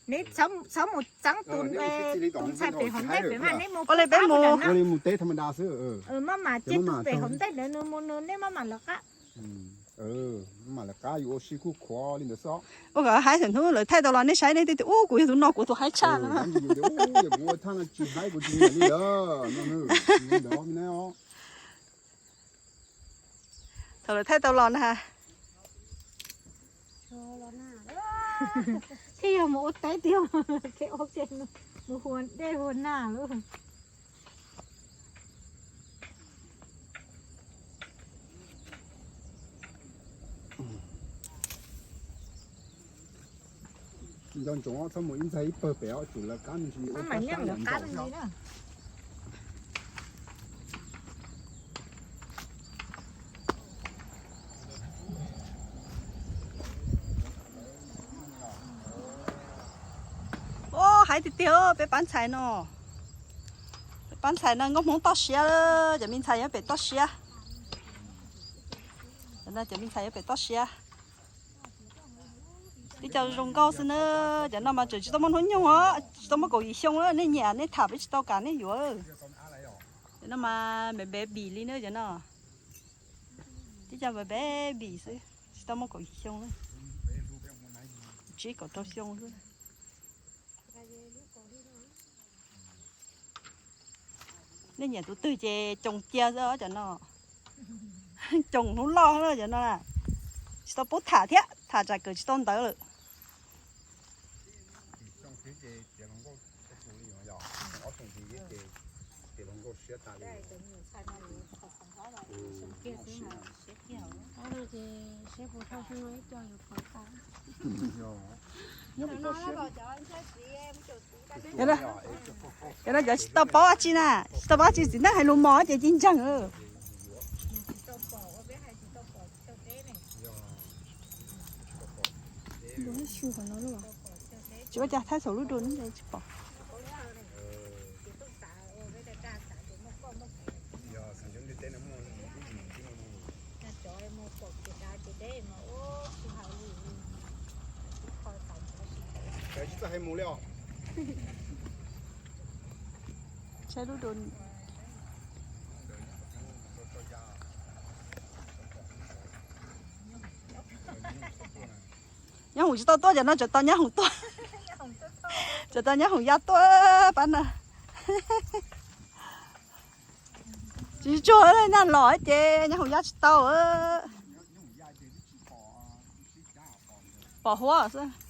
Neb txhob mus txeeb tus ntxhais pem hauv ntej pem mas neb mus ua li peb mus teb maj mam ces tus pem hauv ntej ntawd nws mus nws neb maj mam lawv qab. Maj mam lawv qab yus ua si kuj khuav li ntawd xwb. Ua kom haib thaum hnub lawv thaij tau los nej saib nej thiaj tias ub kuv yog tus no kuv tus haib tshaj no. Kuv ua thaj no tsis haib kuv tsis nyiam li lawm no. Thaum lawv thaij tau los na. Thiaj yog mus ua teb tiag, mus ua dej ua nag lawm. Nco ntsoov txhob mus ib ntxaig ib pawg pem os, tsum lawv qab me ntsis. Haib tiag tiag peb pab ntxhais no. Peb pab ntxhais no nkauj hmoob toj siab, cov me ntxhais nyob pem toj siab. Cov me ntxhais nyob pem toj siab. Tib co zoo nkauj xwb na, cov no mas tseem tsis tau muaj hnub nyoog os, tsis tau muaj kaum yim xyoo, nej nyiam nej tham peb tsis tau kam nej yuav. Cov no mas baby li na cov no. Tib co baby xwb, tsis tau muaj kaum yim xyoo, tsib kaum rau xyoo xwb. Nej nyiam tus twg ces coos cia xwb cov no. Coos hnub loj xwb cov no. Tsis tau paub tham thiab, tham tsam kawm tsis tau ntawv lawm. Cov no cov tsis tau paub dab tsi na, tsis tau paub dab tsi txiv neej hais lus mos ces ci ntseeg. Tsis ua cas, thaij saum lub dua tsis pom. Saib lub dua. Nyab Hoom tsis tau tuaj, cov no tseem tos Nyab Hoom tuaj. Tseem tos Nyab Hoom ya tuaj pab na. Tsis tsuag Nyab los ces Nyab Hoom ya tsis tau. Pom huab xwb.